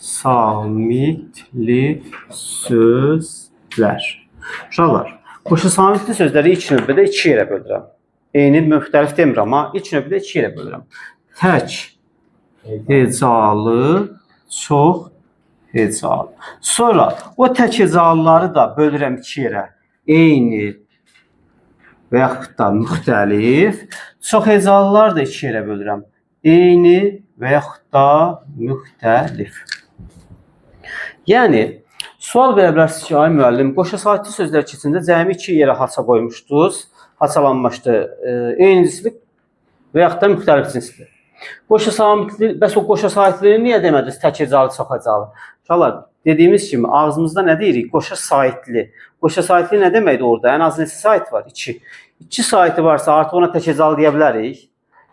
Samitli sözlər. Uşaqlar, qoşa samitli sözləri ilk növbədə iki yerə bölürəm. Eyni müxtəlif demirəm, amma ilk növbədə iki yerə bölürəm. Tək hecalı, çox hecalı. Sonra o tək hecalıları da bölürəm iki yerə. Eyni və yaxud da müxtəlif. Çox hecalıları da iki yerə bölürəm. Eyni və yaxud da müxtəlif. Yəni sual verə bilərsiniz ki, ay müəllim, qoşa saitli sözlər keçəndə cəmi iki yerə haça qoymuşdunuz. Haçalanmışdı. Eyni cinsli və yaxud da müxtəlif cinsli. Qoşa samitli, bəs o qoşa saitlini niyə demədiniz tək hecalı, çox hecalı? Uşaqlar, dediyimiz kimi ağzımızda nə deyirik? Qoşa saitli. Qoşa saitli nə deməkdir orada? Ən az neçə sait var? 2. 2 saiti varsa artıq ona tək hecalı deyə bilərik.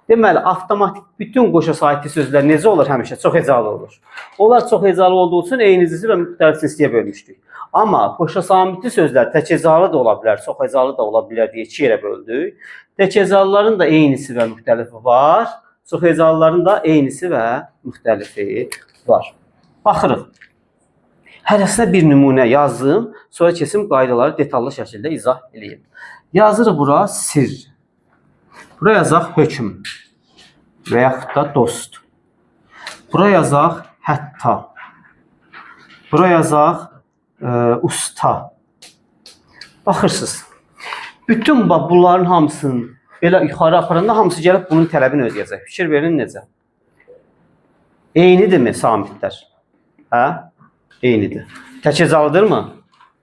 Deməli, avtomatik bütün qoşa saitli sözlər necə olur həmişə? Çox hecalı olur. Onlar çox hecalı olduğu üçün eyni cinsli və müxtəlif cinsliyə bölmüşdük. Amma qoşa samitli sözlər tək hecalı da ola bilər, çox hecalı da ola bilər deyə iki yerə böldük. Tək hecalıların da eynisi və müxtəlifi var. Çox hecalıların da eynisi və müxtəlifi var. Baxırıq. Hərəsinə bir nümunə yazım, sonra keçim qaydaları detallı şəkildə izah eləyim. Yazırıq bura sir. Bura yazaq hökm və yaxud da dost. Bura yazaq hətta. Bura yazaq usta. Baxırsınız. Bütün bax bunların hamısını belə yuxarı aparanda hamısı gəlib bunun tələbini ödəyəcək. Fikir verin necə. Eynidirmi samitlər? Hə? Eynidir. Tək hecalıdırmı?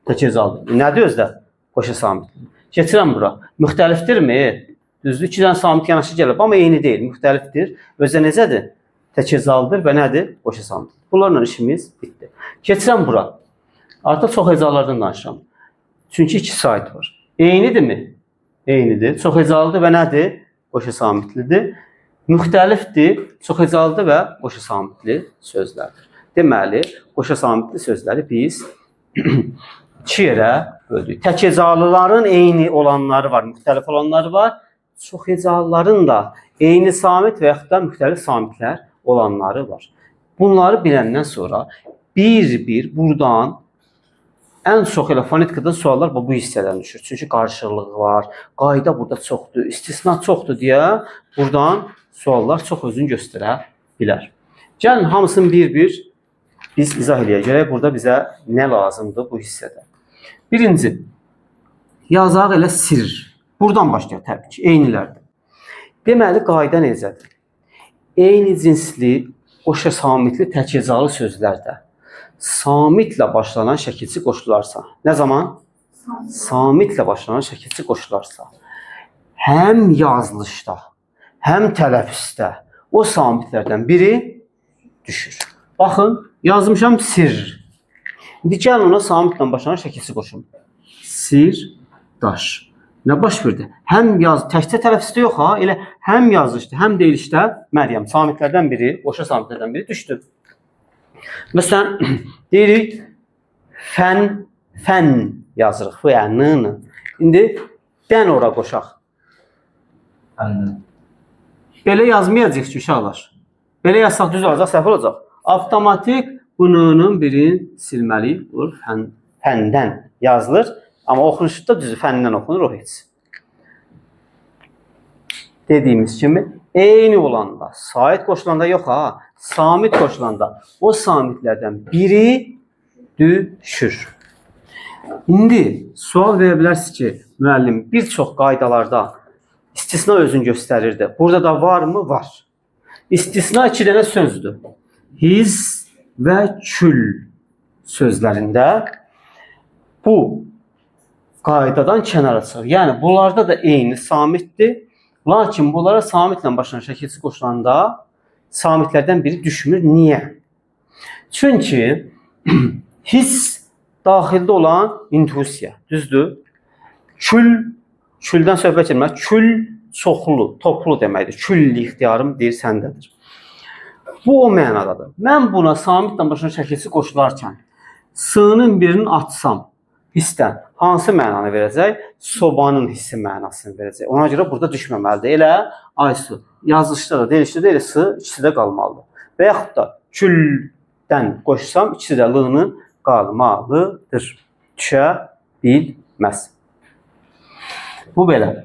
Tək hecalıdır. Nədir özdə? Qoşa samit. Keçirəm bura. Müxtəlifdirmi? Düzdür, iki dənə samit yanaşı gəlib, amma eyni deyil, müxtəlifdir. Özdə necədir? Tək hecalıdır və nədir? Qoşa samit. Bunlarla işimiz bitdi. Keçirəm bura. Artıq çox hecalardan danışıram. Çünki iki sait var. Eynidirmi? Eynidir. Çox hecalıdır və nədir? Qoşa samitlidir. Müxtəlifdir, çox hecalıdır və qoşa samitli sözlərdir. Deməli, qoşa samitli sözləri biz iki yerə böldük. Tək hecalıların eyni olanları var, müxtəlif olanları var. Çox hecalıların da eyni samit və yaxud da müxtəlif samitlər olanları var. Bunları biləndən sonra bir-bir buradan ən çox elə fonetikadan suallar bu hissədən düşür. Çünki qarışıqlıq var, qayda burada çoxdur, istisna çoxdur deyə buradan suallar çox özünü göstərə bilər. Gəlin hamısını bir-bir biz izah eləyək. Görək burada bizə nə lazımdır bu hissədə. Birinci, yazaq elə sir. Buradan başlayaq təbii ki, eynilərdir. Deməli, qayda necədir? Eyni cinsli, qoşa samitli, tək hecalı sözlərdə samitlə başlanan şəkilçi qoşularsa, nə zaman? Samitlə başlanan şəkilçi qoşularsa, həm yazılışda, həm tələffüzdə o samitlərdən biri düşür. Baxın, yazmışam sir. İndi gəlin ona samitlə başlanan şəkilçi qoşum. Sir, daş. Nə baş verdi? Həm yaz, təkcə tələffüzdə yox ha, elə həm yazışda, həm deyilişdə Məryəm samitlərdən biri, qoşa samitlərdən biri düşdü. Məsələn, deyirik fən, fən yazırıq. F, N, N. İndi dən ora qoşaq. Fəndən. Belə yazmayacağıq ki, uşaqlar. Belə yazsaq düz olacaq, səhv olacaq. Avtomatik bunun birini silməliyik. Olur fən, fəndən yazılır. Amma oxunuşda düzü fəndən oxunur o heç. Dediyimiz kimi eyni olanda, sait qoşulanda yox ha, samit qoşulanda o samitlərdən biri düşür. İndi sual verə bilərsiniz ki, müəllim bir çox qaydalarda istisna özünü göstərirdi. Burada da varmı? Var. İstisna iki dənə sözdür. His və kül sözlərində bu qaydadan kənara çıxır. Yəni bunlarda da eyni samitdir. Lakin bunlara samitlə başlanan şəkilçi qoşulanda samitlərdən biri düşmür. Niyə? Çünki his daxildə olan intuisiya, düzdür? Kül, küldən söhbət etmək, kül çoxlu, toplu deməkdir. Kül ixtiyarım deyir səndədir. Bu o mənadadır. Mən buna samitlə başlanan şəkilçi qoşularkən s-nın birini atsam hissdən hansı mənanı verəcək? Sobanın hissi mənasını verəcək. Ona görə burada düşməməlidir. Elə Aysu yazılışda da, deyilişdə də elə s ikisi də qalmalıdır. Və yaxud da kül dən qoşsam, ikisi də L-nın qalmalıdır. Düşə bilməz. Bu belə.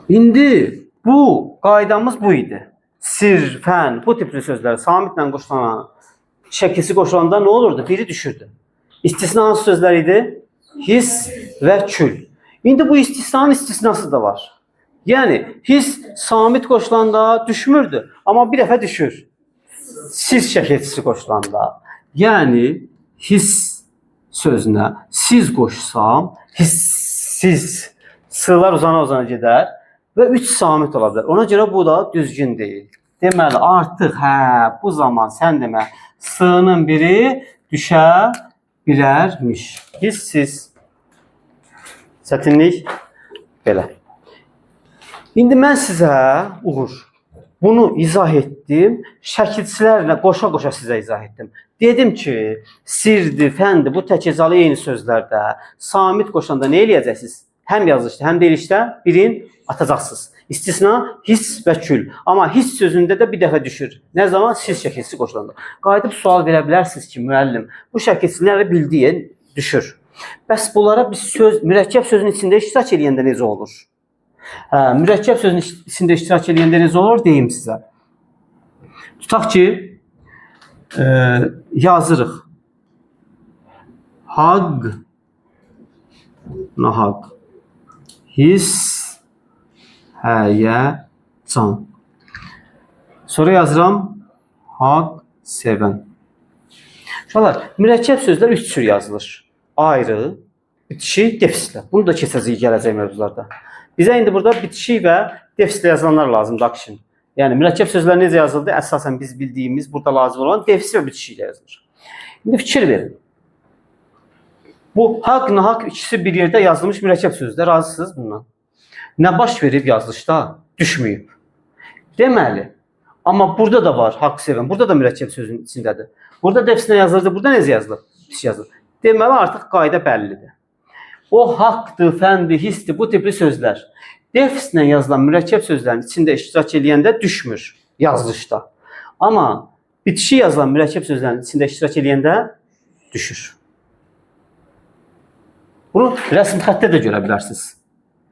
İndi bu qaydamız bu idi. Sir, fən, bu tipli sözlər samitlə qoşulan, şəkilsi qoşulanda nə olurdu? Biri düşürdü. İstisna hansı sözlər idi? His və kül. İndi bu istisnanın istisnası da var. Yəni his samit qoşulanda düşmürdü, amma bir dəfə düşür. Siz şəkilçisi qoşulanda. Yəni his sözünə siz qoşsam, hissiz sığlar uzana uzana gedər və 3 samit ola bilər. Ona görə bu da düzgün deyil. Deməli artıq bu zaman sən demə s-nın biri düşə bilərmiş. Hissiz. Çətinlik belə. İndi mən sizə Uğur bunu izah etdim. Şəkilçilərlə qoşa-qoşa sizə izah etdim. Dedim ki, sirdir, fəndir, bu təkecalı eyni sözlərdə samit qoşanda nə eləyəcəksiniz? Həm yazılışda, həm deyilişdə birin atacaqsınız. İstisna his və kül. Amma his sözündə də bir dəfə düşür. Nə zaman? Siz şəkilçisi qoşulanda. Qayıdıb sual verə bilərsiniz ki, müəllim, bu şəkilçiləri bildiyin düşür. Bəs bunlara biz söz, mürəkkəb sözün içində iştirak eləyəndə necə olur? Hə, mürəkkəb sözün içində iştirak eləyəndə necə olur? Deyim sizə. Tutaq ki, yazırıq. Haqq, nahaq, his, həyəcan. Sonra yazıram haqq sevən. Uşaqlar, mürəkkəb sözlər üç cür yazılır. Ayrı, bitişik, defislə. Bunu da keçəcəyik gələcək mövzularda. Bizə indi burada bitişik və defislə yazılanlar lazımdır akşın. Yəni mürəkkəb sözlər necə yazıldı? Əsasən biz bildiyimiz burada lazım olan defis və bitişiklə yazılır. İndi fikir verin. Bu haqq, nahaq ikisi bir yerdə yazılmış mürəkkəb sözlər. Razısınız bundan? Nə baş verib yazılışda? Düşməyib. Deməli, amma burada da var haqq sevən. Burada da mürəkkəb sözün içindədir. Burada defislə yazılırdı, burada necə yazılır? Pis yazılır. Deməli artıq qayda bəllidir. O haqqdır, fəndir, hissdir, bu tipli sözlər defislə yazılan mürəkkəb sözlərin içində iştirak eləyəndə düşmür yazılışda. Amma bitişik yazılan mürəkkəb sözlərin içində iştirak eləyəndə düşür. Bunu rəsm xəttdə də görə bilərsiniz.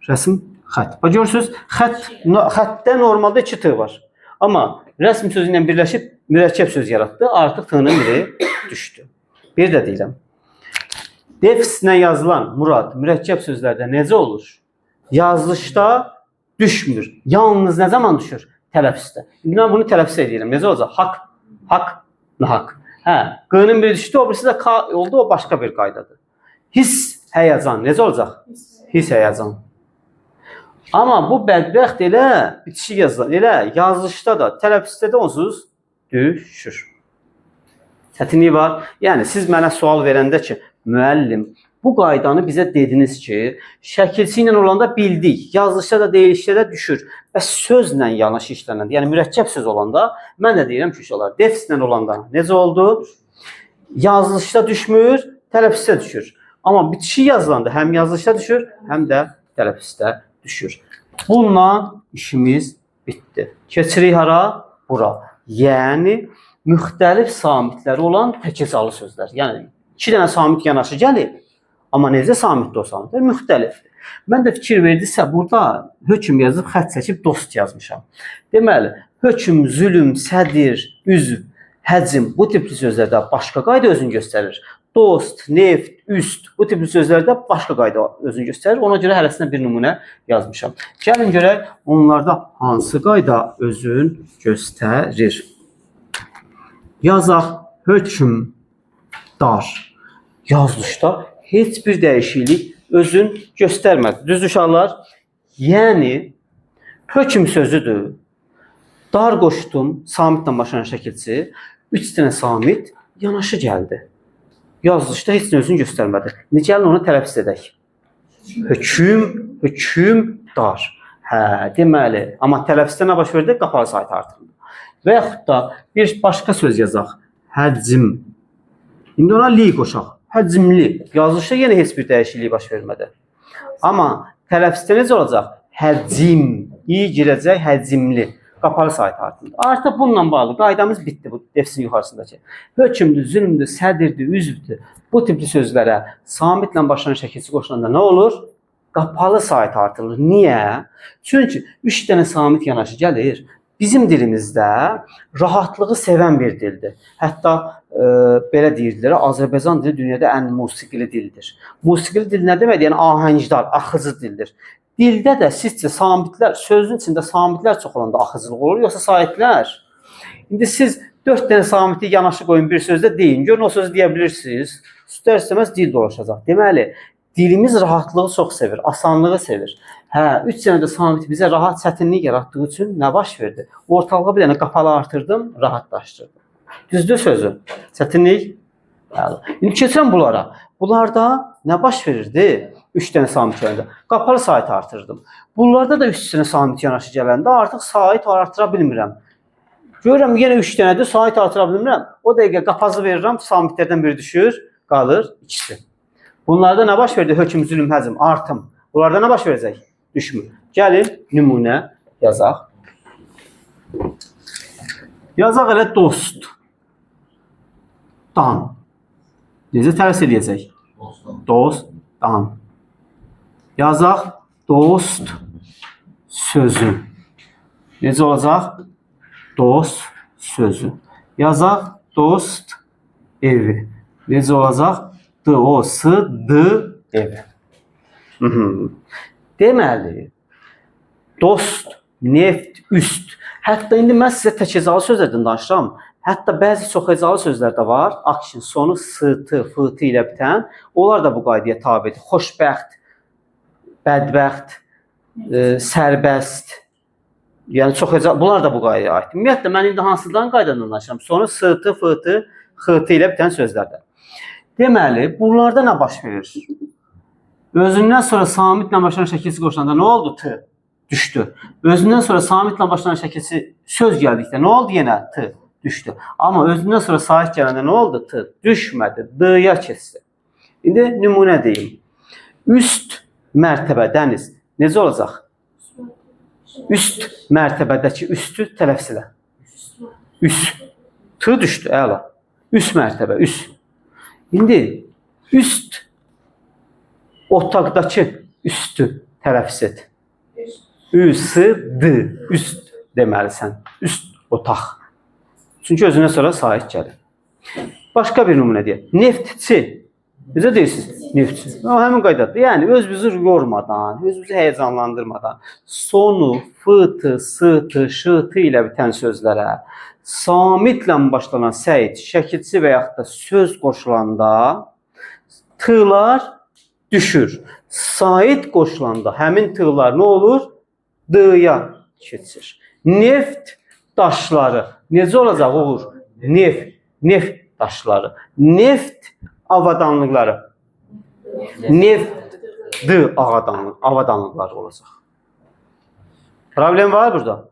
Rəsm xətt. Bax görürsünüz, xəttdə normalda 2 T var. Amma rəsm sözü ilə birləşib mürəkkəb söz yaratdı. Artıq T-nın biri düşdü. Bir də deyirəm. Defislə yazılan Murad mürəkkəb sözlərdə necə olur? Yazılışda düşmür. Yalnız nə zaman düşür? Tələffüzdə. İndi mən bunu tələffüz edirəm. Necə olacaq? Haqq, haqq, nahaq. Hə, Q-nın biri düşdü, o birisi də K oldu, o başqa bir qaydadır. His, həyəcan necə olacaq? His, həyəcan. Amma bu bədbəxt elə bitişik yazılan, elə yazılışda da, tələffüzdə də onsuz düşür. Çətinlik var. Yəni siz mənə sual verəndə ki, müəllim, bu qaydanı bizə dediniz ki, şəkilçi ilə olanda bildik, yazılışda da deyilişdə də düşür. Bəs sözlə yanaşı işlənəndə, yəni mürəkkəb söz olanda mən də deyirəm ki, uşaqlar, defislə olanda necə oldu? Yazılışda düşmür, tələffüzdə düşür. Amma bitişik yazılanda həm yazılışda düşür, həm də tələffüzdə düşür. Bununla işimiz bitdi. Keçirik hara? Bura. Yəni müxtəlif samitləri olan təkecalı sözlər. Yəni iki dənə samit yanaşı gəlib, amma necə samitdir o samitlər? Müxtəlifdir. Mən də fikir verdinizsə burada hökm yazıb xətt çəkib dost yazmışam. Deməli, hökm, zülm, sədir, üzv, həcm bu tipli sözlərdə başqa qayda özünü göstərir. Dost, neft, üst bu tipli sözlərdə başqa qayda özünü göstərir. Ona görə hərəsinə bir nümunə yazmışam. Gəlin görək onlarda hansı qayda özünü göstərir. Yazaq hökmdar. Yazılışda heç bir dəyişiklik özün göstərmədi. Düzdür uşaqlar? Yəni hökm sözüdür. Dar qoşdum, samitlə başlayan şəkilçi. 3 dənə samit yanaşı gəldi. Yazılışda heç nə özünü göstərmədi. İndi gəlin onu tələffüz edək. Hökm, hökmdar. Hə, deməli, amma tələffüzdə nə baş verdi? Qapalı sayt artırıldı. Və yaxud da bir başqa söz yazaq. Həcm. İndi ona li qoşaq. Həcmli. Yazılışda yenə heç bir dəyişiklik baş vermədi. Amma tələffüzdə necə olacaq? Həcm. İ girəcək həcmli. Qapalı sait artırıldı. Artıq bununla bağlı qaydamız bitdi bu defisin yuxarısındakı. Hökmdür, zülmdür, sədirdir, üzvdür. Bu tipli sözlərə samitlə başlanan şəkilçi qoşulanda nə olur? Qapalı sait artırılır. Niyə? Çünki 3 dənə samit yanaşı gəlir. Bizim dilimizdə rahatlığı sevən bir dildir. Hətta belə deyirdilər, Azərbaycan dili dünyada ən musiqili dildir. Musiqili dil nə deməkdir? Yəni ahəngdar, axıcı dildir. Dildə də sizcə samitlər, sözün içində samitlər çox olanda axıcılıq olur, yoxsa saitlər? İndi siz 4 dənə samiti yanaşı qoyun bir sözdə deyin. Görün o sözü deyə bilirsiniz. İstər-istəməz dil dolaşacaq. Deməli, dilimiz rahatlığı çox sevir, asanlığı sevir. Hə, 3 dənə də samit bizə rahat çətinlik yaratdığı üçün nə baş verdi? Ortalığa bir dənə qapalı artırdım, rahatlaşdırdım. Düzdür sözü? Çətinlik? Bəli. İndi keçirəm bunlara. Bunlarda nə baş verirdi? 3 dənə samit gələndə. Qapalı sait artırdım. Bunlarda da 3 dənə samit yanaşı gələndə artıq sait artıra bilmirəm. Görürəm yenə 3 dənədir, sait artıra bilmirəm. O dəqiqə qapazı verirəm, samitlərdən biri düşür, qalır ikisi. Bunlarda nə baş verdi? Hökm, zülm, həzm, artım. Bunlarda nə baş verəcək? Düşmür. Gəlin nümunə yazaq. Yazaq elə dost. Dan. Necə tələffüz eləyəcək? Dostum. Dost, dan. Yazaq dost sözü. Necə olacaq? Dost sözü. Yazaq dost evi. Necə olacaq? D O S D evi. Deməli, dost, neft, üst. Hətta indi mən sizə tək hecalı sözlərdən danışıram. Hətta bəzi çox hecalı sözlər də var. Akşin sonu S, T, F, T ilə bitən. Onlar da bu qaydaya tabedir. Xoşbəxt, bədbəxt, sərbəst. Yəni çox hecalı, bunlar da bu qaydaya aiddir. Ümumiyyətlə mən indi hansından qaydadan danışıram? Sonu S, T, F, T, X, T ilə bitən sözlərdən. Deməli, bunlarda nə baş verir? Özündən sonra samitlə başlanan şəkilçi qoşulanda nə oldu? T düşdü. Özündən sonra samitlə başlanan şəkilçi söz gəldikdə nə oldu yenə? T düşdü. Amma özündən sonra sait gələndə nə oldu? T düşmədi. D-ya keçdi. İndi nümunə deyim. Üst mərtəbə dəniz necə olacaq? Üst mərtəbədəki üstü tələffüz elə. Üst. T düşdü, əla. Üst mərtəbə, üst. İndi üst otaqdakı üstü tələffüz et. Ü, S, D, üst deməlisən. Üst otaq. Çünki özündən sonra sait gəlir. Başqa bir nümunə deyək. Neftçi. Necə deyirsiniz? Neftçi. O, həmin qaydadır. Yəni özümüzü yormadan, özümüzü həyəcanlandırmadan sonu F, T, S, T, Ş, T ilə bitən sözlərə samitlə başlanan səyid, şəkilçi və yaxud da söz qoşulanda T-lar düşür. Sait qoşulanda həmin T-lar nə olur? D-ya keçir. Neft daşları necə olacaq Uğur? Neft, neft daşları. Neft avadanlıqları. Neft D avadanlıqları olacaq. Problem var burada.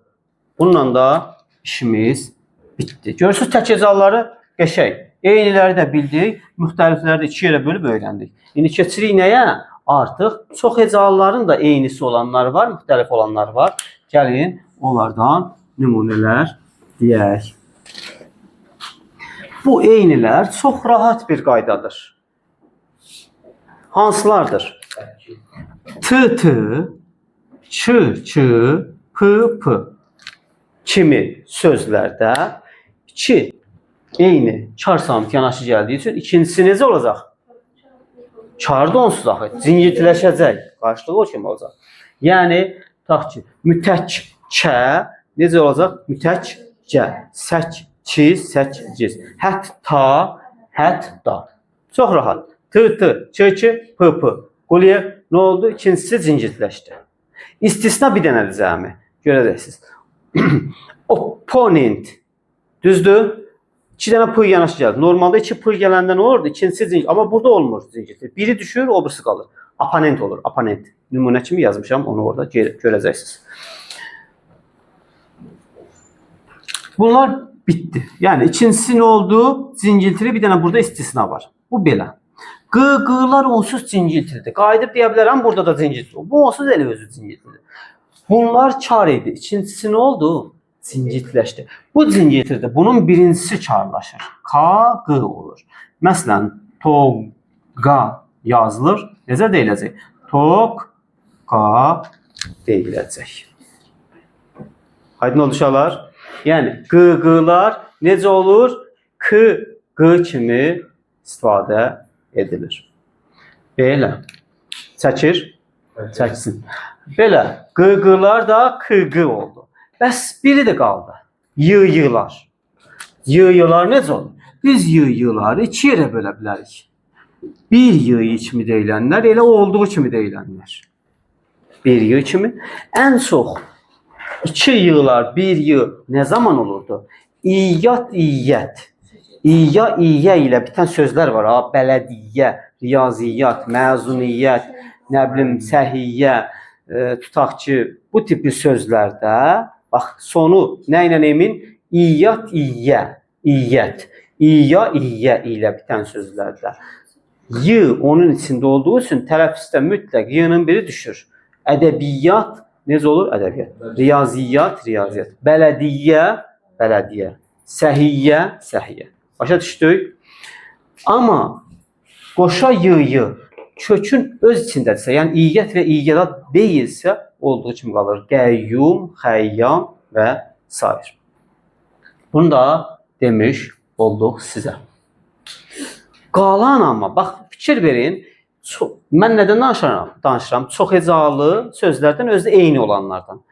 Bununla da işimiz bitdi. Görürsünüz tək hecaları qəşəng. Eyniləri də bildik, müxtəlifləri də iki yerə bölüb öyrəndik. İndi keçirik nəyə? Artıq çox hecalıların da eynisi olanlar var, müxtəlif olanlar var. Gəlin onlardan nümunələr deyək. Bu eynilər çox rahat bir qaydadır. Hansılardır? T, T, Ç, Ç, P, P kimi sözlərdə iki eyni kar samit yanaşı gəldiyi üçün ikincisi necə olacaq? Kar da onsuz axı, cingiltiləşəcək. Qarşılığı o kimi olacaq. Yəni, tutaq ki, mütək kə necə olacaq? Mütək cə, sək, çiz, sək, ciz. Hətta, hətta. Çox rahat. T, T, Ç, Ç, P, P. Quliyev nə oldu? İkincisi cingiltiləşdi. İstisna bir dənədir cəmi. Görəcəksiniz. Opponent. Düzdür? İki dənə P yanaşı gəldi. Normalda iki P gələndə nə olurdu? İkincisi cingilti. Amma burada olmur cingilti. Biri düşür, o birisi qalır. Opponent olur. Opponent. Nümunə kimi yazmışam. Onu orada görəcəksiniz. Bunlar bitdi. Yəni ikincisi nə oldu? Cingiltili bir dənə burada istisna var. Bu belə. Q, Q'lar onsuz cingiltilidir. Qayıdıb deyə bilərəm, burada da cingiltili. Bu onsuz elə özü cingiltilidir. Bunlar kar idi. İkincisi nə oldu? Cingiltiləşdi. Bu cingiltidir. Bunun birincisi karlaşır. K, Q olur. Məsələn, toqa yazılır. Necə deyiləcək? Toqqa deyiləcək. Aydın oldu uşaqlar? Yəni Q, Q-lar necə olur? K, Q kimi istifadə edilir. Belə. Çəkir? Çəksin. Belə Q, Q-lar da K, Q oldu. Bəs biri də qaldı. Y, Y-lar. Y, Y-lar necə olur? Biz Y, Y-ları iki yerə bölə bilərik. Bir Y kimi deyilənlər, elə olduğu kimi deyilənlər. Bir Y kimi. Ən çox iki Y-lar, bir Y nə zaman olurdu? İyyat, iyyət. İyya, iyyə ilə bitən sözlər var ha. Bələdiyyə, riyaziyyat, məzuniyyət, nə bilim, səhiyyə, tutaq ki, bu tipli sözlərdə bax sonu nə ilə emin? İyyat, iyyə, iyyət. İyya, iyyə ilə bitən sözlərdə. Y onun içində olduğu üçün tələffüzdə mütləq y-nın biri düşür. Ədəbiyyat necə olur? Ədəbiyyat. Riyaziyyat, riyaziyyat. Bələdiyyə, bələdiyyə. Səhiyyə, səhiyyə. Başa düşdük? Amma qoşa y, y kökün öz içindədirsə, yəni iyyət və iyyədat deyilsə, olduğu kimi qalır. Qəyyum, xəyyam və sair. Bunu da demiş olduq sizə. Qalan amma, bax fikir verin, çox, mən nədən danışıram? Danışıram. Çox hecalı sözlərdən, özü də eyni olanlardan.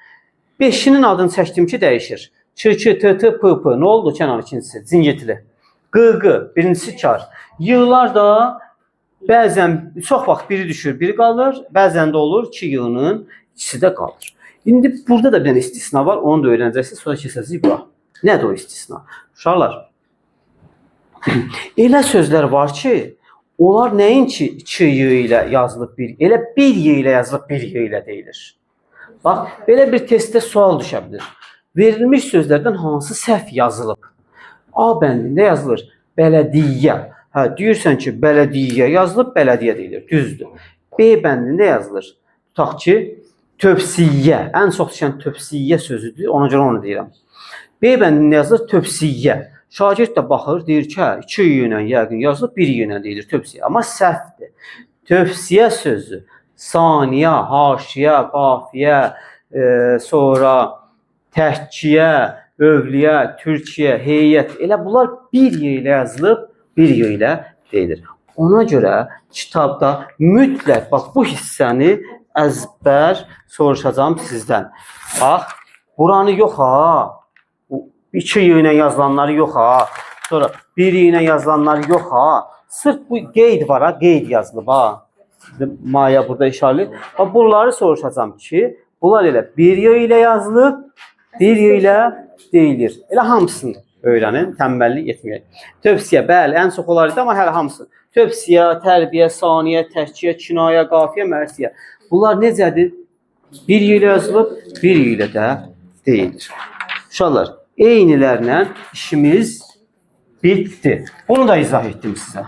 Beşinin adını çəkdim ki, dəyişir. Ç, Ç, T, T, P, P. Nə oldu Kənan ikincisi? Cingiltili. Q, Q. Birincisi kar. Y-lar da bəzən çox vaxt biri düşür, biri qalır. Bəzən də olur ki, y-nın ikisi də qalır. İndi burada da bir dənə istisna var. Onu da öyrənəcəksiniz. Sonra keçəcəyik bura. Nədir o istisna? Uşaqlar, elə sözlər var ki, onlar nəinki iki y ilə yazılıb bir, elə bir y ilə yazılıb bir y ilə deyilir. Bax, belə bir testdə sual düşə bilər. Verilmiş sözlərdən hansı səhv yazılıb? A bəndində yazılır bələdiyyə. Hə, deyirsən ki, bələdiyyə yazılıb, bələdiyyə deyilir. Düzdür. B bəndində yazılır. Tutaq ki, tövsiyyə. Ən çox düşən tövsiyyə sözüdür. Ona görə onu deyirəm. B bəndində yazılır tövsiyyə. Şagird də baxır, deyir ki, hə, iki y ilə yəqin yazılıb, bir y ilə deyilir tövsiyə. Amma səhvdir. Tövsiyə sözü saniyə, haşiyə, qafiyə, sonra təhkiyə, övliyə, Türkiyə, heyət, elə bunlar bir y ilə yazılıb, bir y ilə deyilir. Ona görə kitabda mütləq bax bu hissəni əzbər soruşacağam sizdən. Bax, buranı yox ha. İki y ilə yazılanları yox ha. Sonra bir y ilə yazılanları yox ha. Sırf bu qeyd var ha, qeyd yazılıb ha. Maya burada işarəli. Bax bunları soruşacağam ki, bunlar elə bir y ilə yazılıb, bir y ilə deyilir. Elə hamısını öyrənin, tənbəllik etməyək. Tövsiyə, bəli, ən çox olar idi, amma hələ hamısı. Tövsiyə, tərbiyə, saniyə, təhkiyə, kinayə, qafiyə, mərsiyə. Bunlar necədir? Bir y ilə yazılıb, bir y ilə də deyilir. Uşaqlar, eynilərlə işimiz bitdi. Bunu da izah etdim sizə.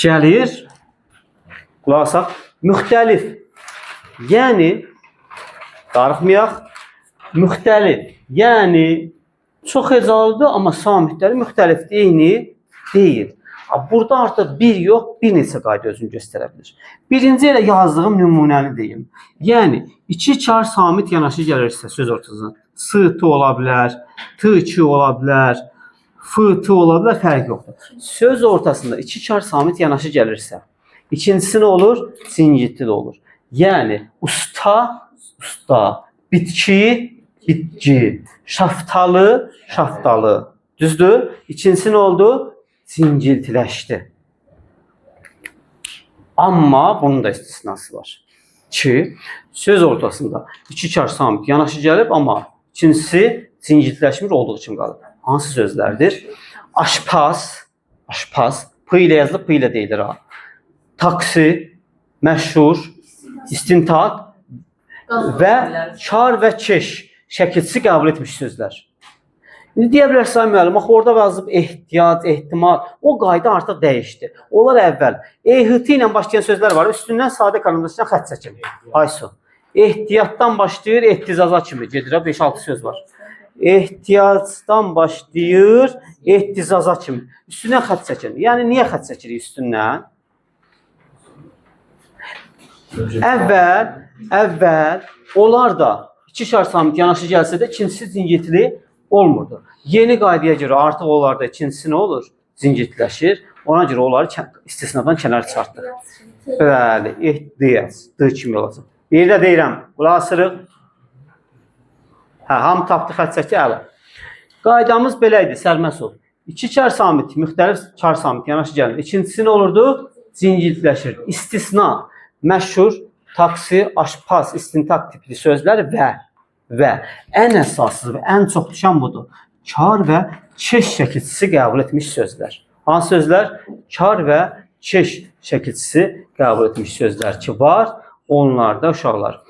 Gəlir, qulaq asaq, müxtəlif. Yəni, darıxmayaq, müxtəlif. Yəni, çox hecalıdır, amma samitləri müxtəlifdir, eyni deyil. Burada artıq bir yox, bir neçə qayda özünü göstərə bilir. Birinci elə yazdığım nümunəni deyim. Yəni, iki kar samit yanaşı gəlirsə söz ortasına, S, T ola bilər, T, Q ola bilər, F, T ola bilər, fərq yoxdur. Söz ortasında iki kar samit yanaşı gəlirsə, ikincisi nə olur? Cingilti də olur. Yəni, usta, usta, bitki, bitki, şaftalı, şaftalı. Düzdür? İkincisi nə oldu? Cingiltiləşdi. Amma bunun da istisnası var. Ki, söz ortasında iki kar samit yanaşı gəlib, amma ikincisi cingiltiləşmir, olduğu kimi qalır. Hansı sözlərdir? Aşpaz, aşpaz, P ilə yazılıb, P ilə deyilir ha. Taksi, məşhur, istintaq və kar və keş şəkilçisi qəbul etmiş sözlər. İndi deyə bilərsən müəllim, axı orada yazıb ehtiyac, ehtimal, o qayda artıq dəyişdi. Onlar əvvəl EHT ilə başlayan sözlər var, üstündən sadə kanalizasiya xətt çəkin. Aysu. Ehtiyatdan başlayır, ehtizaza kimi gedir. 5-6 söz var. Ehtiyatdan başlayır, ehtizaza kimi. Üstündən xətt çəkin. Yəni niyə xətt çəkirik üstündən? Əvvəl onlar da iki şar samit yanaşı gəlsə də ikincisi cingiltili olmurdu. Yeni qaydaya görə artıq onlarda ikincisi nə olur? Cingiltləşir. Ona görə onları istisnadan kənar çıxartdıq. Bəli, ehtiyat, D kimi olacaq. Bir də deyirəm, qulaq asırıq. Hə, hamı tapdı, xətt çəkdi, əla. Qaydamız belə idi, sərməs ol. İki kar samit, müxtəlif kar samit yanaşı gəlir. İkincisi nə olurdu? Cingiltləşirdi. İstisna, məşhur taksi, aşpaz, istintaq tipli sözlər və ən əsaslısı və ən çox düşən budur. Kar və keş şəkilçisi qəbul etmiş sözlər. Hansı sözlər? Kar və keş şəkilçisi qəbul etmiş sözlər ki var, onlarda uşaqlar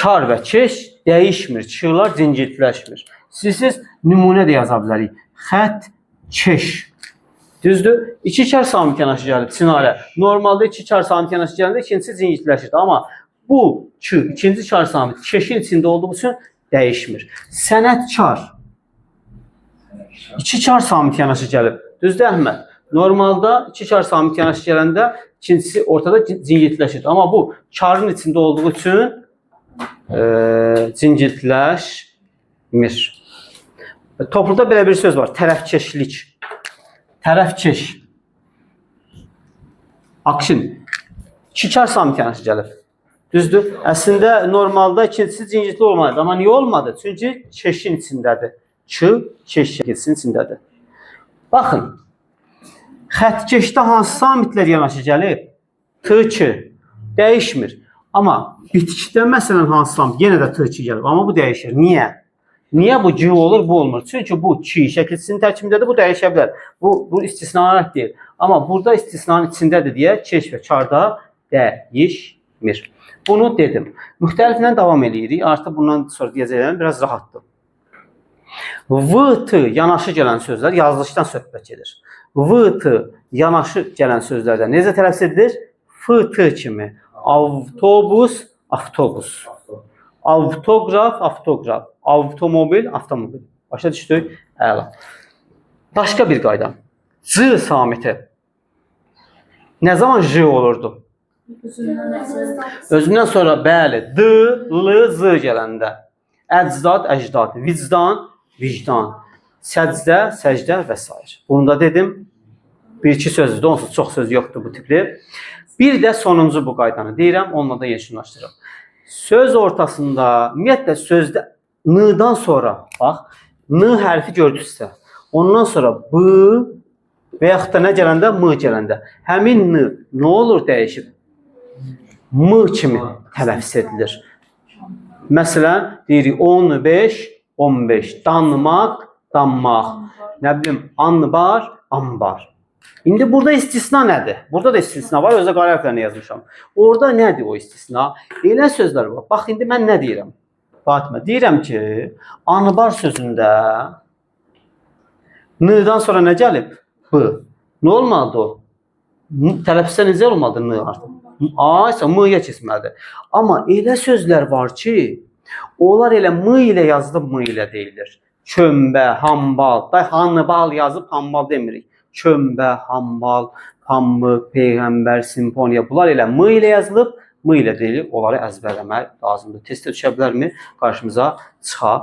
kar və keş dəyişmir, çıxırlar, cingiltləşmir. Siz nümunə də yaza bilərik. Xətt, keş. Düzdür? İki kar samit yanaşı gəlib Çinarə. Normalda iki kar samit yanaşı gələndə ikincisi cingiltləşirdi. Amma bu ikinci kar samit keşin içində olduğu üçün dəyişmir. Sənətkar. İki kar samit yanaşı gəlib. Düzdür Əhməd? Normalda iki kar samit yanaşı gələndə ikincisi ortada cingiltləşir. Amma bu karın içində olduğu üçün cingiltləşmir. Topluda belə bir söz var. Tərəfkeşlik. Tərəfkeş. Akşin. İki kar samit yanaşı gəlib. Düzdür? Əslində normalda ikincisi cingiltli olmalıdır. Amma niyə olmadı? Çünki keşin içindədir. Ç, keş şəkilsinin içindədir. Baxın. Xəttkeşdə hansı samitlər yanaşı gəlib? T, Ç. Dəyişmir. Amma bitkidə məsələn hansı samit? Yenə də T, Ç gəlib. Amma bu dəyişir. Niyə? Niyə bu C olur, bu olmur? Çünki bu Ç şəkilsinin tərkibindədir, bu dəyişə bilər. Bu istisnalar deyil. Amma burada istisnanın içindədir deyə keş və karda dəyişmir. Bunu dedim. Müxtəliflə davam eləyirik. Artıq bundan sonra deyəcəklərim biraz rahatdır. V, T yanaşı gələn sözlər yazılışdan söhbət gedir. V, T yanaşı gələn sözlərdə necə tələffüz edilir? F, T kimi. Avtobus, avtobus. Avtoqraf, avtoqraf. Avtomobil, avtomobil. Başa düşdük? Əla. Başqa bir qayda. C samiti. Nə zaman J olurdu? Özündən sonra bəli, D, L, Z gələndə. Əcdad, əcdad, vicdan, vicdan, səcdə, səcdə və s. Bunu da dedim. Bir-iki sözdür, onsuz çox söz yoxdur bu tipli. Bir də sonuncu bu qaydanı deyirəm, onunla da yekunlaşdırıram. Söz ortasında, ümumiyyətlə sözdə N-dan sonra, bax, N hərfi gördünüzsə, ondan sonra B və yaxud da nə gələndə? M gələndə. Həmin N nə olur dəyişib? M kimi tələffüz edilir. Məsələn, deyirik 15, 15, danmaq, danmaq. Nə bilim, anbar, ambar. İndi burada istisna nədir? Burada da istisna var, özü də qara hərflərlə yazmışam. Orada nədir o istisna? Elə sözlər var. Bax, indi mən nə deyirəm? Fatimə, deyirəm ki, anbar sözündə N-dan sonra nə gəlib? B. Nə olmalıdır o? Tələffüzdə necə olmalıdır N artıq? A isə M-yə keçməlidir. Amma elə sözlər var ki, onlar elə M ilə yazılıb, M ilə deyilir. Çömbə, hambal, da hanbal yazıb hambal demirik. Çömbə, hambal, pambıq, peyğəmbər, simfoniya bunlar elə M ilə yazılıb, M ilə deyilir. Onları əzbərləmək lazımdır. Testdə düşə bilərmi? Qarşımıza çıxa